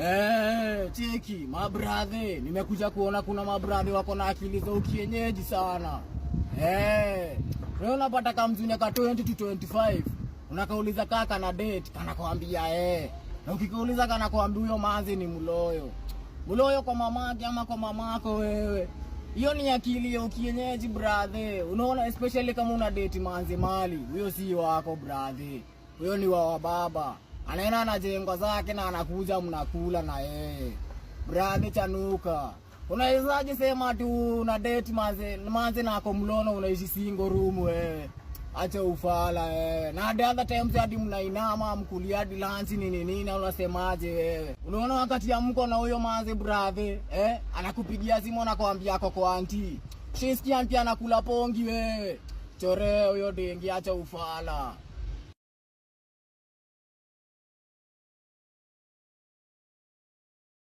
Eh, cheki mabrathe, nimekuja kuona kuna mabrathe wako na akili za ukienyeji sana. Eh, wewe unapata kamzunya ka 20 to 25, unakauliza kaka na date, kanakwambia eh. Na ukikauliza kanakwambia huyo manzi ni mloyo. Mloyo kwa mamake ama kwa mamako wewe. Hiyo ni akili ya ukienyeji, brother. Unaona, especially kama una date manzi mali, huyo si wako, brother. Huyo ni wa baba. Anaenda anajengwa zake na anakuja mnakula na yeye. Brother, chanuka. Unawezaje sema tu una date manze manze na ako mlono, unaishi single room wewe? Acha ufala wewe. Na the other times hadi mnainama mkulia hadi lunch nini nini, unasemaje wewe? Unaona wakati ya mko na huyo manze, brother, eh? Anakupigia simu anakuambia ako kwa auntie. Shisikia pia anakula pongi wewe. Chore huyo dengi, acha ufala.